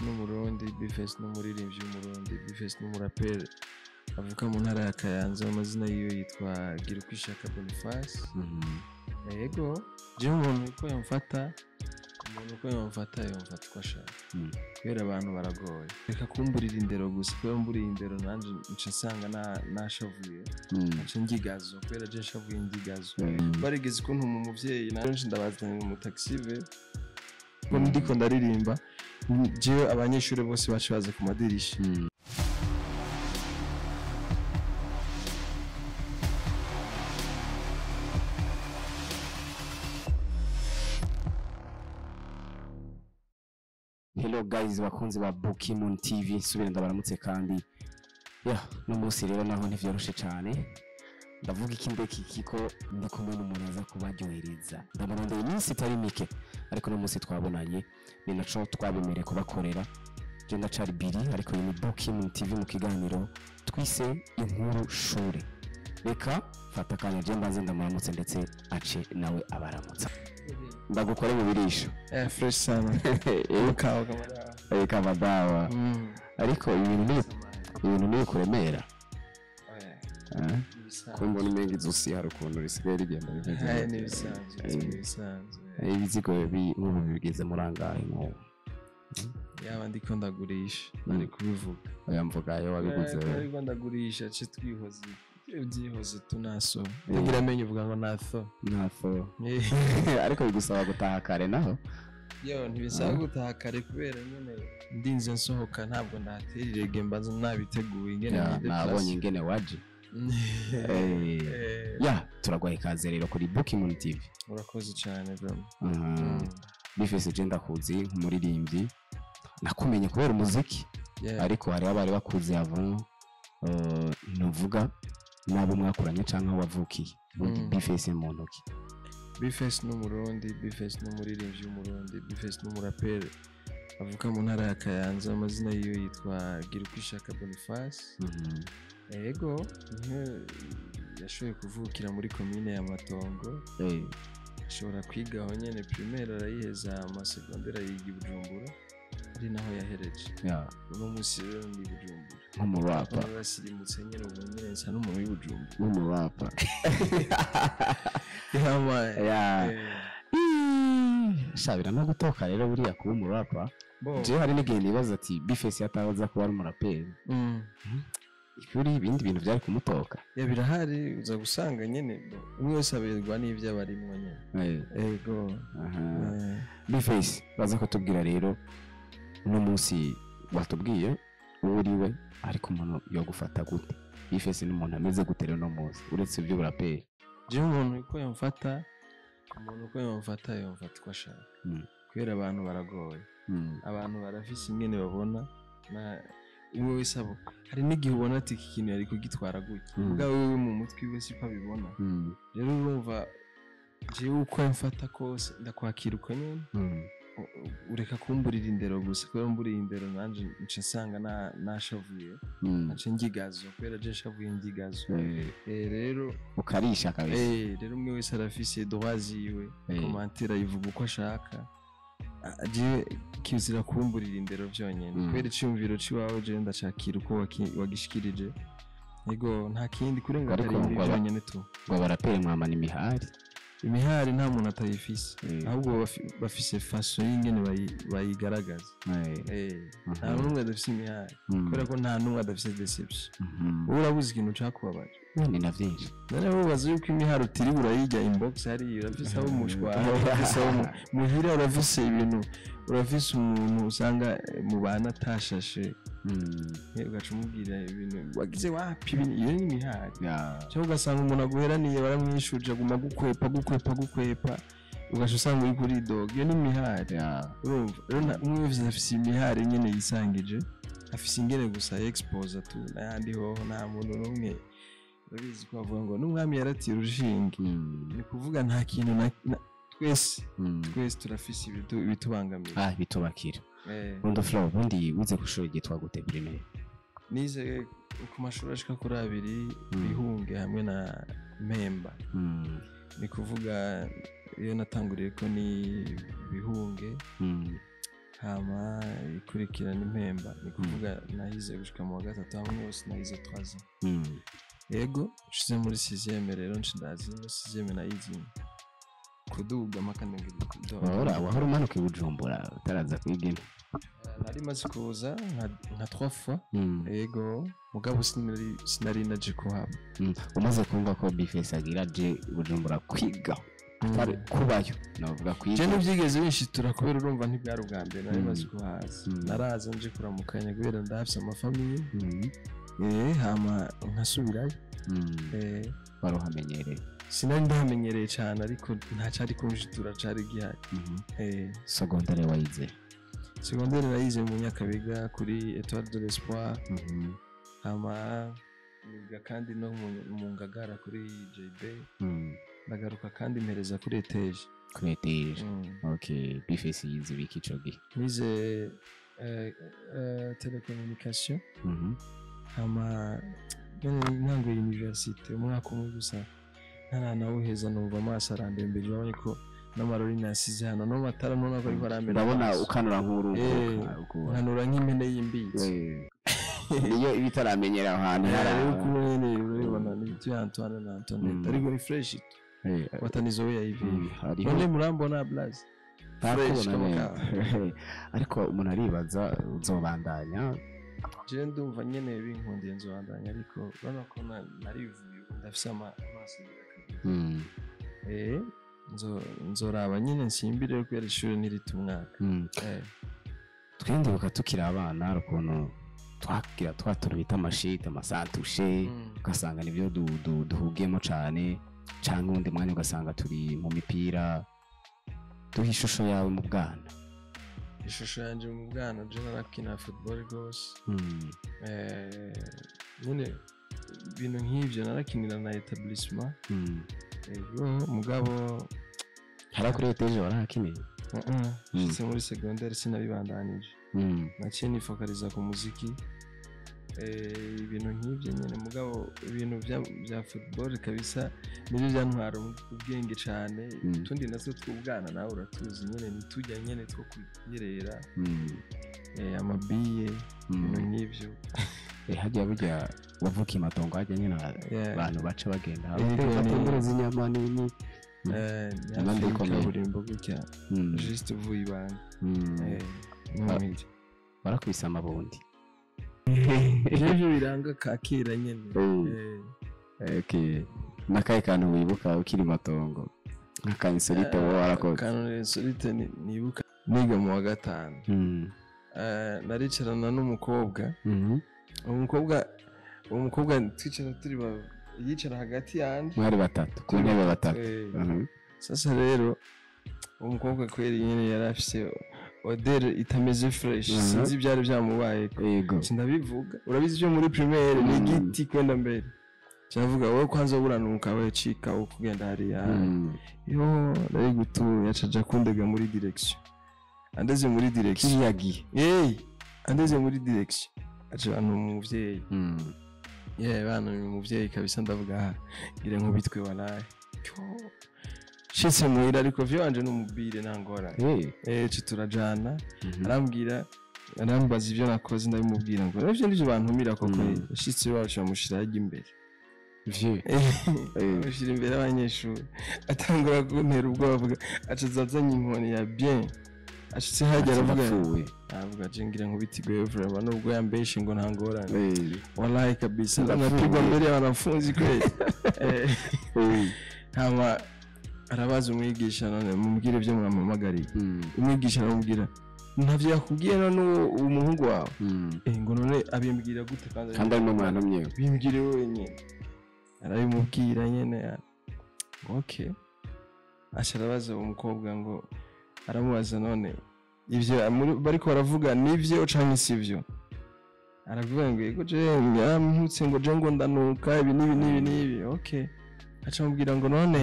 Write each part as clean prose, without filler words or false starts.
N'umurundi B-Face, n'umuririmbyi w'Umurundi. B-Face n'umuraperi avuka mu ntara ya Kayanza. Amazina yiwe yitwa Girukwishaka Boniface. Yego, jewe umuntu uko yamfata yomfata uko ashaka, kubera abantu baragoye. Reka kumburira indero gusa, kubera mburiye indero nanje nca nsanga nashavuye, nca ngigazo, kubera je nshavuye ngigazo. Barigeze kuntuma umuvyeyi, nanje ndabazanira mu taxi ko ndiko ndaririmba jewe, abanyeshuri bose baca baza ku madirisha. Hello guys, bakunzi ba Bukimon TV, subira ndabaramutse. Kandi ya no munsi rero naho ntivyoroshe cyane. Ndavuga iki ndeki kiko ndi kumwe n'umuntu aza kubaryohereza. Ndamurondeye iminsi itari mike, ariko no munsi twabonanye, ni naco twabemereye kubakorera. Je ndacari biri, ariko iyi ni Bukimon TV mu kiganiro twise Inkuru Shure. Reka fata akanya je mbanze ndamuramutse, ndetse ace nawe abaramutsa. Ndagukore mu birisho. Eh, fresh sana. Kawa kamara. Reka badawa. Ariko ibintu ni kuremera. Oya, Eh? ibisanzwe. Ko mbona umenga izosi hari ukuntu risigaye rigenda rimeze Eh, gute? ni ibisanzwe. Eh. Ni ibisanzwe. Ibizigo nk'ubu bigeze muri angahe nk'ubu? Yaba ndiko ndagurisha nari kubivuga. Oya, mvuga ayo wabiguze. Eh, ariko ndagurisha ce twihoze byihoze tunaso ndagira amenyo uvuga ngo natho. Ntafo, ariko bigusaba gutaha kare naho. Yo, ntibisaba gutaha kare, kubera nyene ndinze nsohoka ntabwo ndatera irege, mbanza nabiteguye ingene Ya, nabonye ingene waje. Eh, ya turagwaye ikaze rero kuri Bukimon TV. Urakoze cyane bro. B-Face, je ndakuzi nk'umuririmbyi, nakumenye kubera umuziki, ariko hariho abari bakuzi avant, ntuvuga n'abo mwakuranye canke aho wavukiye. Ubundi B-Face mu ntoki? B-Face n'Umurundi. B-Face n'umuririmbyi w'Umurundi. B-Face n'umuraperi avuka mu ntara ya Kayanza. Amazina yiwe yitwa Girukwishaka Boniface. Yego, niyo yashoboye kuvukira muri komine ya Matongo. Ashobora kwiga aho nyene primaire arayiheza, amasegondere ayiga i Bujumbura, ari naho yahereje. Uno munsi rero ndi i Bujumbura. Nk'umurapa. Narasirimutse nyene, ubu nyene nsa n'umuntu w'i Bujumbura. Nk'umurapa. Yamaye. Sha, no gutoka rero buriya kuba umurapa. Bo. Jewe hari n'igihe nibaza ati B-Face yataza kuba ari umuraperi, kuri ibindi bintu byari kumutoka. Ya, birahari, uza gusanga nyene bo, umwe wese aberwa n'ivyo aba arimwo nyene. Ego. B-Face, baza kutubwira rero uno munsi, watubwiye uwo uriwe, ariko umuntu yogufata gute? B-Face ni umuntu ameze gute rero uno munsi, uretse iby'uburaperi? Jewe umuntu uko yamfata yomfata uko ashaka, kubera abantu baragoye. Abantu barafise ingene babona na umwe wese abo. Hari n'igihe ubona ati iki kintu yari kugitwara gutya, mugabo wewe mu mutwe iwe siko abibona. Rero urumva, jewe uko mfata kose ndakwakira uko nyene. Ureka kumburira indero gusa, kubera mburiye indero nanje nca nsanga nashavuye, nca ngigazo, kubera je nshavuye ngigazo. Rero Ukarisha kabisa. Rero umwe wese arafise droit ziwe. Commentaire ayivuga uko ashaka. Ah, jewe kizira kumburira indero vyonyene, kubera iciyumviro ciwawe jewe ndacakira uko wagishikirije. Yego, nta kindi kurenga Ariko atari ibi ngo vyonyene tu. Ngo abaraperi mwamana imihari. Imihari nta muntu atayifise, ahubwo bafise façon y'ingene bayigaragaza. Nta n'umwe adafise imihari, kubera ko nta n'umwe adafise déception. Wowe urabuze ikintu cakubabaje? Ni na vyinshi. None wubaza yuko imihari utiriwe urayijya inbox hariya, urafise abo mushwana, urafise abo muhira, urafise ibintu, urafise umuntu usanga mubana atashashe, ugaca umubwira ibintu wagize wapi, iyo ni imihari. Cyangwa ugasanga umuntu aguheraniye baramwishuje, aguma gukwepa gukwepa gukwepa, ugaca usanga uri kuri doga, iyo ni imihari. Urumva rero umwe wese afise imihari nyene yisangije, afise ingene gusa expose tu. N'ayandi hoho nta muntu n'umwe. Urabizi ko bavuga ngo n'umwami yaratira urushinge. Ni kuvuga nta kintu twese twese turafise ibitubangamiye. Ah, bitubakira. Rundo Flow, ubundi wize ku ishuri ryitwa gute primaire? Nize ku mashuri ashika kuri abiri, Bihunge hamwe na Mpemba. Ni kuvuga iyo natanguriye ko ni Bihunge. Hama ikurikirana impemba, ni kuvuga nahize gushika mu wa gatatu, hamwe hose nahize 3 ans. Ego, nshize muri sixième rero, nci ndazi muri sixième nayize kuduga mpaka Wahora umanuka i Bujumbura utaraza kwiga ino? Nari maze kuza nka trois fois. Ego, mugabo sinari naje kuhaba. Umaze kumva ko B-Face agira je Bujumbura kwiga, atari kubayo, navuga Je kwiga. ntibyigeze binshitura kubera urumva ntibwari ubwa mbere nari maze kuhaza. Naraza nje kuramukanya kubera ndahafise ama famille. Hama nkasubirayo. Wari uhamenyereye? Sinari ndahamenyereye cyane, ariko nta cyari kunshitura cari gihari. Secondaire wayize? Secondaire nayize mu Nyakabiga kuri Etoile de l'Espoir. Hama niga kandi no mu Ngagara kuri JB. Ndagaruka kandi mpereza kuri ETG. Kuri ETG. Okay, B-Face yize ibiki ico gihe? Nize telecommunication. Hama nyene ntanguye université umwaka umwe gusa ntaranawuheza, numva amaso arandembeje. Urabona ko n'amarori nasize hano n'amatara nubona ko ariko aramena Ndabona amaso. ukanura nk'urunguruka. Nkanura nk'impene y'imbitsi. Niyo iba itaramenyera aho hantu. Rero kumwe nyene urabibona ni ibyo Antoine na Antoinette, ariko ni fresh, watanizoea hivi hivi. Hariho None murambona blaze fresh ntakubona kama neza. kawa. Ariko umuntu aribaza uzobandanya. Je ndumva nyene binkundiye nzobandanya, ariko urabona ko narivuye ubu ndafise amaso agira kabiri. Nzoraba nyene nsimbire kubera ishuri ntirita umwaka. Twindibuka tukiri abana hari ukuntu twagira twa tuntu bita amashiti, amasantushe, ugasanga nibyo duhugiyemo cane, canke uwundi mwanya ugasanga turi mu mipira. Duha ishusho yawe mu bwana. Ishusho yanje mu bwana, je narakina football rwose. Nyene ibintu nk'ivyo narakinira na établissement. Ego, mugabo Hariya kuri ETG warahakiniye? Nshitse muri secondaire sinabibandanije. Naciye nifokaliza ku muziki, ibintu nk'ibyo nyene. Mugabo ibintu bya football kabisa nibyo byantwara ubwenge cane. Utundi natwo tw'ubwana nawe uratuzi nyene, nitujya nyene two kuyerera, amabiye, ibintu nk'ibyo. Hajya burya wavukiye amatongo hajya nyine abantu baca bagenda Yego, batembereza inyama nini. Ni Impande hafi ikomeye. y'ikaburimbo gutya, juste uvuye ibanga. N'umubiri. Warakubise amabundi. Ivyo biranga ka kera nyene. Okay. N'akahe kantu wibuka ukiri matongo nk'aka insolite wowe warakoze? Akantu insolite nibuka niga mu wa gatanu. Naricarana n'umukobwa. Uwo mukobwa twicara turi yicara hagati yanje. Mwari batatu ku ntebe batatu? Sasa rero uwo mukobwa kweri nyene yari afise odeur itameze fresh. Sinzi ibyari byamubaye, sindabivuga. Urabizi ibyo muri primaire ni igiti kwenda mbere cyavuga wowe kwanza buranuka, we cika ukugenda hariya. Yo nari gutuye, acaja kundega muri direction, andeze muri direction. Kiriya gihe? Hey, andeze muri direction aca bantu umuvyeyi. Yeah, bana ni umuvyeyi kabisa. Ndavuga aha ngira nkubitwe walahi. Shitse muhira ariko vyo wanje n'umubire nta ngorane. Ci turajana. Arambwira, arambaza ibyo nakoze, ndabimubwira ngo ivyo nivyo bantumira koko. Shitse iwacu bamushira hajya imbere. Vyo. Bamushyira imbere y'abanyeshuri, atangura kuntera ubwoba, avuga aca azanye inkoni ya bien. Ashitse hajya aravuga, Ndapfuye. Aravuga je ngira nkubitiwe vraiment, nubwo yambeshe ngo nta ngorane. Wallahi kabisa Ndapfuye. napigwa mbere ya wanafunzi kweli. Hama arabaza umwigisha: "None mumubwire ibyo mwampamagariye." Umwigisha aramubwira: "Ntavyo yakubwiye none uwo umuhungu wawe?" Ngo none abimbwira gute kandi Kandi arimo mwantumye? Bimbwire wenyine. Arabimubwira nyene okay. Aca arabaza uwo mukobwa ngo, aramubaza: "None ivyo bariko baravuga nivyo canke sivyo?" Aravuga ngo: "Yego, je yaramputse ngo je ngo ndanuka ibi n'ibi n'ibi n'ibi." Okay, aca amubwira ngo none,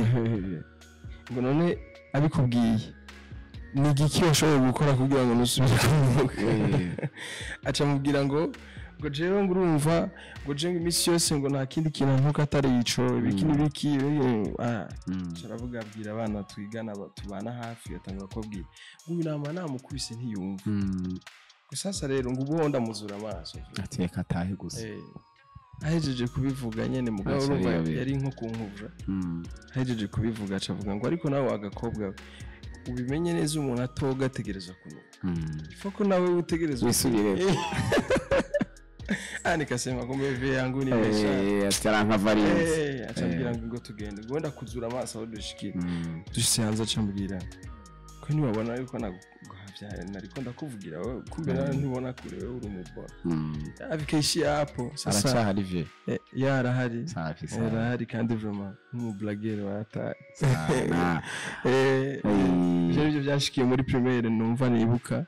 ngo none abikubwiye ni igiki washoboye gukora kugira ngo nusubire kunuka? Aca amubwira ngo Ngo jewe ngo urumva ngo jewe ngo iminsi yose ngo nta kindi kintu ntuko atari ico, ibiki n'ibiki, ah. Aravuga, abwira abana twigana, tubana hafi, atangura kubabwira ngo uyu nama namukubise ntiyumva. Gusa sasa rero ngo ubu ndamuzura amaso. Ateka atahe gusa. Ahejeje kubivuga nyene, mugabo Aca urumva ariyobera. yari nko kunkuvura. Ahejeje kubivuga aca avuga ngo ariko nawe wagakobwa we, ubimenye neza, umuntu atoga ategereza kunuka. Ifoko nawe utegereza. Wisubire. Ah, nikasema kumbe vie yangu ni maisha. Ati varinze. Acambwira ngo tugende, ngo wenda kuzura amaso aho dushikira. Dushitse hanze acambwira ko ntiwabona yuko naguhavyaye, nariko ndakuvugira wewe, kumbe nawe ntubona kure, wewe uri umubona. Bikaishia hapo sasa. Aracahari vie? Yarahari. Safi sana. Yarahari kandi vraiment nk'umublagueur wataye. Sana. Ivyo nivyo vyashikiye muri primaire numva nibuka.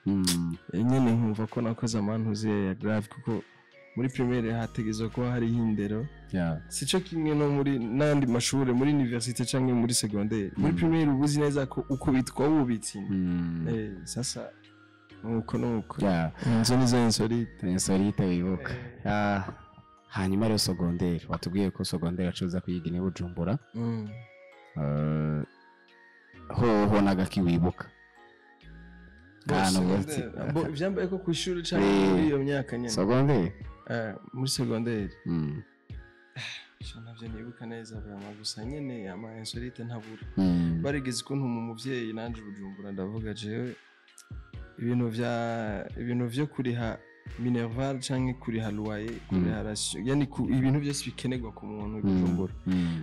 Nyene nkumva ko nakoze amantuze ya grave, kuko muri primaire hategerezwa kuba hariho indero. Sico kimwe no muri n'andi mashure, muri université canke muri secondaire. Muri primaire uba uzi neza ko uko bitwa wubitse inda. Sasa nuko nuko. Inzo nizo insolite. Insolite wibuka. Ah, hanyuma rero secondaire, watubwiye ko secondaire acuza kuyiga i Bujumbura. Hoho nagaki wibuka? Bo, Ah, no, secondaire. Bo, ivyambaye ko kw'ishuri canke muri iyo myaka nyene? Secondaire. Muri secondaire. Sha, ntavyo nibuka neza vraiment, gusa nyene ama insolite ntabura. Barigeze kuntuma umuvyeyi nanje i Bujumbura, ndavuga jewe ibintu vyo kuriha minerval canke kuriha loyer, kuriha ration, yani ibintu byose bikenerwa ku muntu i Bujumbura.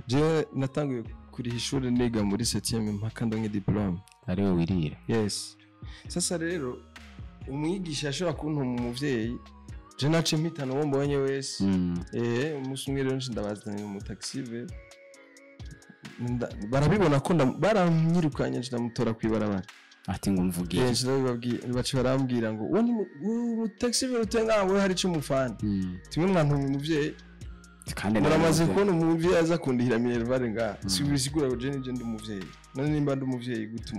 Jewe natanguye kuriha ishuri niga muri 7e mpaka ndonke diplôme. Ariwe wirira? Yes. Sasa rero umwigisha yashobora kuntuma umuvyeyi, je nace mpitana uwo mbonye wese. Umunsi umwe rero nje ndabazanira umu taxive. Barabibona ko baranyirukanye, nje ndamutora kw'ibarabara. Ati ngo mvugire. Nje ndabibabwiye, baca barambwira ngo uwo ni umu taxive utenga we hari ico umufana. Tumwe mwantuma umuvyeyi. Kandi nawe Muramaze umuvyeyi. kubona umuvyeyi aza kundihira minerval ngaha? Si bisigura ngo je nije ndi umuvyeyi. None nimba ndi umuvyeyi, gute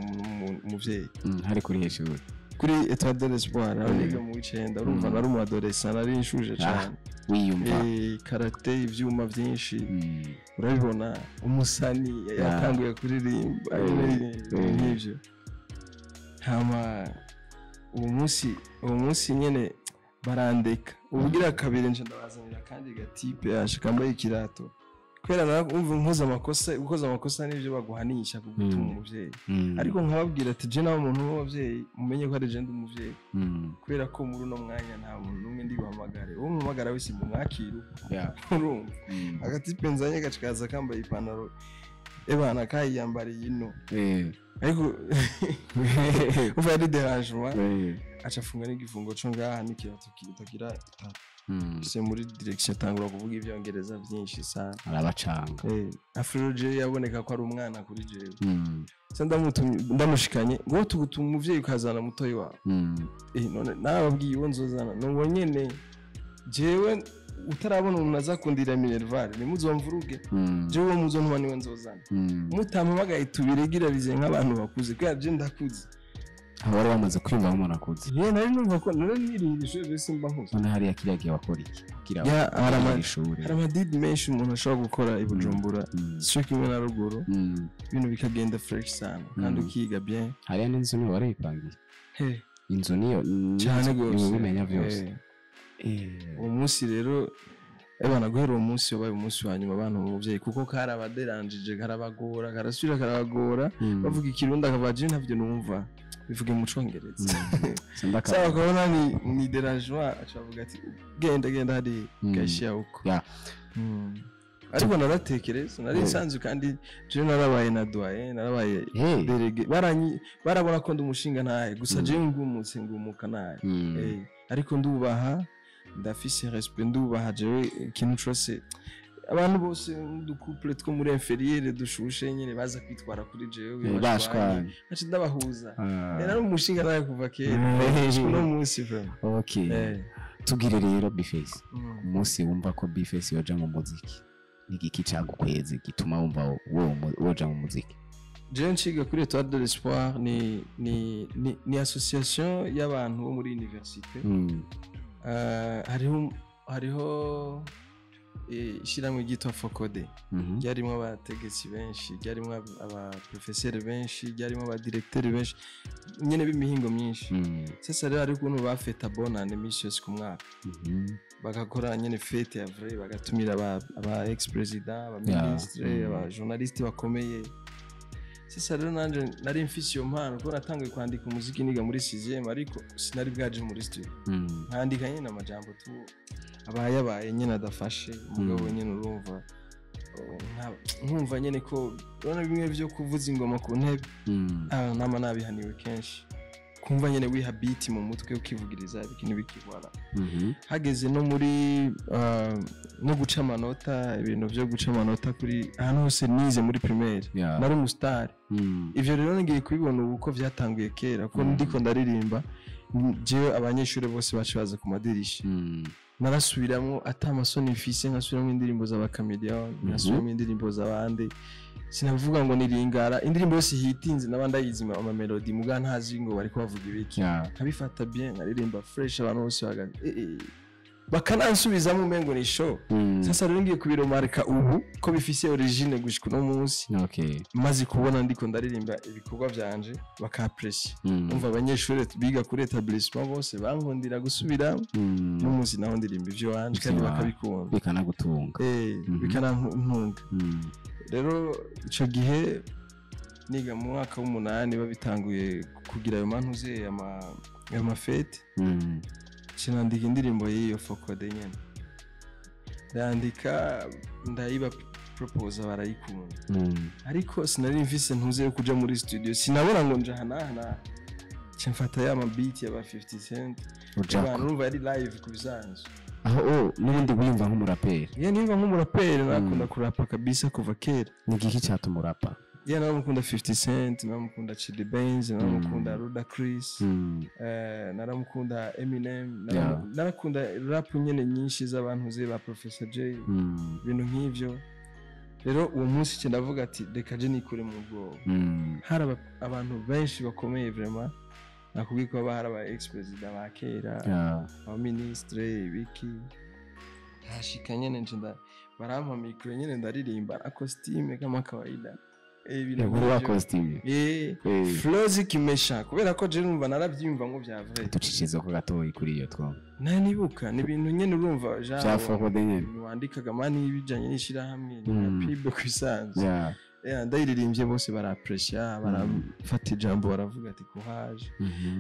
umuvyeyi? Hari kuri hejuru. Kuri Etoile de l'Espoir aho niga mu w'icenda, urumva nari umu adolescent, nari nshuje cane. Wiyumva. Karate, ivyuma vyinshi. Urabibona umusani yatanguye kuririmba, nk'ivyo. Hama uwo munsi nyene barandeka. Ubugira kabiri nje ndabazanira kandi gatipe yaje kambaye ikirato, kubera umva nkoze amakosa, ukoze amakosa n'ivyo baguhanisha kugutuma umuvyeyi. Ariko nkababwira ati je nawe umuntu w'umuvyeyi, mumenye ko ari je ndi umuvyeyi, kubera ko muri uno mwanya nta muntu n'umwe ndi buhamagare, uwo muhamagara wese mumwakira. Urumva agatipe nzanye gaca kaza kambaye ipantaro, ebana kayiyambariye ino. Ariko umva yari dérangement. Aca afunga n'igifungo co ngaha n'ikirato kitagira itatu. Se muri direction atangura kuvuga ivyongereza vyinshi sana. Arabacanga. Afro je yaboneka ko ari umwana kuri jewe. Se ndamutumye, ndamushikanye ngo tugutuma umuvyeyi ukazana mutoyi wawe. None nababwiye uwo nzozana nuwo nyene. Jewe utarabona umuntu aza kundira minerval, nimuzomvuruge. Jewe uwo muzontuma niwe nzozana. Mutampamagaye tubiregirarize nk'abantu bakuze, kubera je ndakuze. Aho wari wamaze kwiyumva nk'umuntu akuze? Ye, nari numva ko nari nirihira ishuri, mbese mba nkuze. None hariya kiriya gihe wakora iki kugira Ya, hari ishuri? Hari amadidi menshi umuntu ashobora gukora i Bujumbura, sico kimwe na ruguru. Ibintu bikagenda fresh sana kandi ukiga bien. Hariya n'inzu niyo warayipangiye? He? Inzu niyo? Cyane gose. Ubimenya byose. Uwo munsi rero, ebana, guhera uwo munsi wabaye umunsi wa nyuma abantu mu muvyeyi, kuko karabaderanjije, karabagora, karasubira karabagora. Bavuga ikirundi akava je ntavyo numva, bivuge mu congereza. Sindaka. Sawa, kubona ni dérangement, aca avuga ati genda genda hari gaishia huko. Ariko naratekereza, nari nsanzwe kandi je narabaye na doyen, narabaye délégué, baranyi barabona ko ndi umushinga ntahe gusa. Jewe ngumutse ngumuka nahe. Ariko ndubaha, ndafise respect, ndubaha jewe ikintu cose. Abantu bose du couple two muri inférieure dushushe nyene baza kwitwara kuri jewe. Bashwanye. Aca ndabahuza. Ah. Nari umushinga nawe kuva kera. Uno munsi vraiment. Okay. Tubwire rero, Bface, umunsi wumva ko Bface yoja mu muziki, ni igiki cagukweze gituma wumva woja mu muziki? Jewe nciga kuri Etoile de l'Espoir, ni association y'abantu bo muri université. Hariho Hariho ishyirahamwe ryitwa FOCODE, ryarimo abategetsi benshi, ryarimo abaprofeseri benshi, ryarimo abadiregiteri benshi nyine b'imihingo myinshi. Sasa rero hari ukuntu bafeta bonane iminsi yose ku mwaka, bagakora nyine fête ya vrai, bagatumira aba ex président, aba ministre, aba journaliste bakomeye. Sasa rero nanje nari mfise iyo mpano, kuko natanguye kwandika umuziki niga muri 6e, ariko sinari bwaje muri studio. Nkandika nyine amajambo tu abayabaye nyine adafashe umugabo. Nyine urumva, oh, nkumva nyine ko urabona bimwe byo kuvuza ingoma ku ntebe. Ah, nama nabihaniwe kenshi, kumva nyine wiha beat mu mutwe ukivugiriza ibiki n'ibiki, voilà. Hageze no muri no guca amanota, ibintu byo guca amanota kuri ahantu hose nize muri primaire, nari umusitari. Ivyo rero ngiye kubibona ubu ko vyatanguye kera, ko ndiko ndaririmba jewe abanyeshuri bose baca baza ku madirisha. Narasubiramwo ata amasoni mfise, nkasubiramwo indirimbo z'aba Chameleone, nkasubiramwo indirimbo z'abandi, sinavuga ngo niringara, indirimbo yose hitinze naba ndayizi ama melody, muga ntazi ngo bariko bavuga ibiki. Nkabifata bien, nkaririmba fresh, abantu bose baga bakanansubizamo umengo ni show. Sasa rero ngiye kubiromarika ubu ko bifise origine gushika uno munsi, maze kubona ndiko ndaririmba ibikorwa vyanje bakapresiya. Umva, abanyeshuri biga kuri établissement bose bankundira gusubira n'umunsi naho ndirimba ivyo wanje kandi Ivyo bakabikunda. Bikanagutunga. Bikanantunga. Rero ico gihe niga mu mwaka w'umunani, babitanguye kugira ayo mantuze ayo ma fêtes, sinandika indirimbo y'iyo FOCODE nyene, ndandika ndayiba proposa, barayikunda. Ariko sinari mfise ntuze yo kuja muri studio, sinabona ngo nja aha n'aha n'aha, nca mfata ya ma beat y'aba 50 Cent. Ujako. Abantu urumva yari live ku bisanzwe. Aho oh, n'ubundi wiyumva nk'umuraperi? Iyo niba nk'umuraperi, nakunda kurapa kabisa kuva kera. Ni igiki cyatuma urapa? Yeah, naramukunda 50 Cent, naramukunda Chidi Benz, naramukunda Ludacris, naramukunda Eminem, narakunda rap nyene nyinshi z'abantu ze ba Professor J, ibintu nk'ivyo. Rero uwo munsi nce ndavuga ati reka je nikure mu bwoba. Hari abantu benshi bakomeye vraiment, nakubwiye ko haba hari aba ex président ba kera, aba ministre, ibiki. Hashika nyene nce barampa micro nyene, ndaririmba na costume kama kawaida. Ibintu Inkuru wa nk'ivyo. costume. Flow zikimesha, kubera ko je numva narabyiyumva ngo vya vrai. Ducicize ko gatoyi kuri iyo two. Nta nibuka, ni ibintu nyene urumva genre Bya FOCODE nyene. Ibintu wandikaga mani bijanye n'ishirahamwe, ni nka pub ku isanzwe. Ndayiririmbye, bose barapresha, barafata ijambo, baravuga ati courage.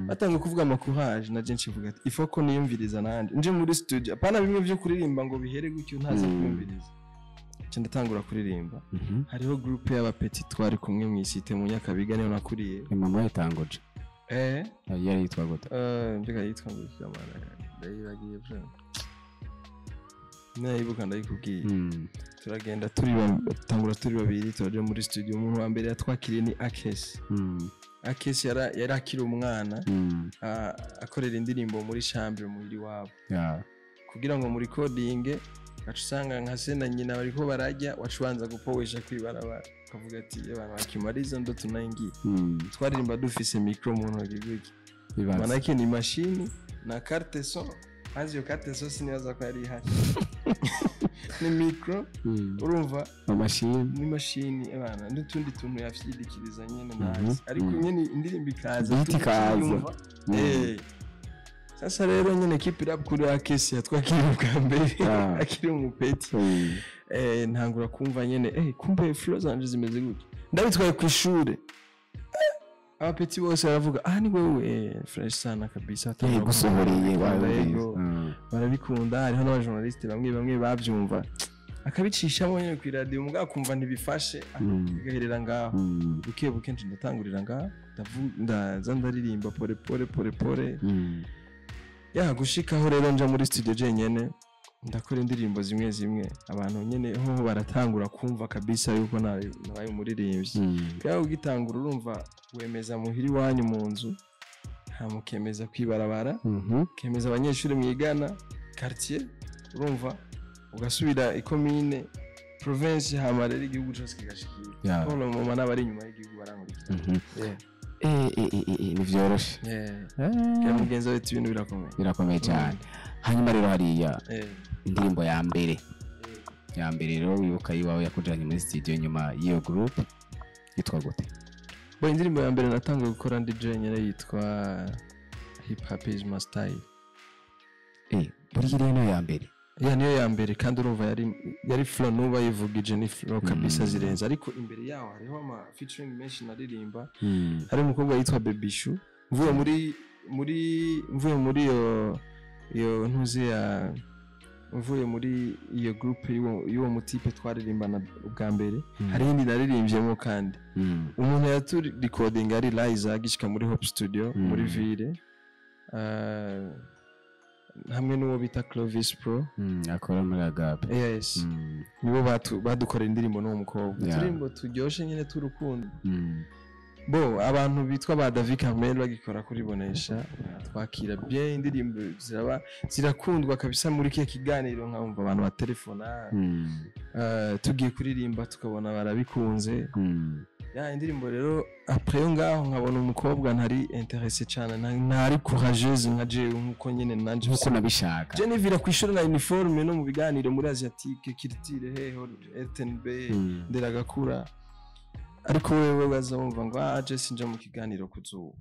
Batanga kuvuga ama courage, na je nkivuga ati ifo ko niyumviriza nanje nje muri studio, apana bimwe vyo kuririmba ngo bihere gutyo ntazi kwiyumviriza. Nce ndatangura kuririmba. Hariho groupe y'aba petit twari kumwe mu i cité mu Nyakabiga, niho nakuriye. Ni mama yatangoje? Yari yitwa gute? Mbega yitwa ngo iki kamara, ndayibagiye bro, nayibuka ndayikubwiye. Turagenda turi tangura turi babiri, turaja muri studio. Umuntu wa mbere yatwakiriye ni Akesi. Akesi yari akiri umwana, akorera indirimbo muri chambre muhiri wabo, kugira ngo muri recording waca usanga nka se na nyina bariko barajya, waca ubanza gupowesha kwibarabara, ukavuga ati abantu bakimaliza ndo tunaingia. Twaririmba dufise micro mu ntoki gutya. Ibaze. Manake ni mashini na carte son, maze iyo carte son sinibaza ko yari ihari, ni micro. Urumva, amashini. N'imashini abana n'utundi tuntu yafyidikiriza nyene ntazi, ariko nyene indirimbo ikaza, Beat ikaza. tukiyumva. Sasa rero nyene keep it up kuri Akesi yatwakiriye bwa mbere akiri umu petit. Ntangura kumva nyene kumbe flow zanje zimeze gutya, ndabitwaye ku ishure. Aba petit bose baravuga ah ni wewe, fresh sana kabisa. Batangura Gusohoreye. kumva, Wayumvise. yego. Barabikunda. Hariho n'abajournaliste bamwe bamwe babyumva akabicishamo nyine ku iradiyo, mugabo akumva ntibifashe, bigaherera ngaho. Buke buke nje ndatangurira ngaho, ndaza ndaririmba pole pole pole pole, ya gushikaho rero nja muri studio jenyene, ndakora indirimbo zimwe zimwe, abantu nyene ho baratangura kumva kabisa yuko nabaye umuririmbyi. Kandi ugitangura urumva wemeza muhira iwanyu mu nzu, hama ukemeza kwibarabara, ukemeza abanyeshuri mwigana quartier, urumva ugasubira ikomine, province, hama rero igihugu cose kigashikira. Paul mama n'abari inyuma y'igihugu barankurikira. Ntivyoroshe. Yeah. Kira mugenzi wawe ati ibintu birakomeye. Birakomeye cyane. Hanyuma rero hariya indirimbo ya mbere, ya mbere rero wibuka iwawe yakujanye muri studio nyuma y'iyo group yitwa gute? Bo, indirimbo ya mbere natangiye gukora ndi jenyine yitwa "Hip Hop Is My Style". Buriya iriya niyo ya mbere? Ya, niyo ya mbere, kandi urumva yari flow, nuba yivugije ni flow kabisa zirenze. Ariko imbere yaho hariho ama featuring menshi naririmba. Hari umukobwa yitwa Baby Shu, mvuye muri mvuye muri iyo ntuzi ya mvuye muri iyo group y'uwo mutipe twaririmbana ubwa mbere, hari indi naririmbyemo kandi umuntu yaturikodinga ari Liza agishika muri Hope Studio muri ville, hamwe n'uwo bita Clovis Pro. Akora muri Agape. Yes. Nibo badukorera indirimbo n'uwo mukobwa, uturimbo turyoshe nyine tw'urukundo. Bo abantu bitwa ba David Carmel bagikora kuri Bonesha twakira bien, indirimbo ziraba zirakundwa kabisa muri kiya kiganiro, nkamva abantu batelefona, tugiye kuririmba tukabona barabikunze. Ya indirimbo rero, après yo ngaho nkabona umukobwa ntari intéressé cyane, ntari courageuse nka jewe, nkuko nyine nanje nkuko nabishaka. Je nivira kwishuri na uniforme no mu biganiro muri Asiatique, Culture, heho RTNB, Nderagakura, ariko wewe baza bumva ngo ah, je sinja mu kiganiro kuzuba.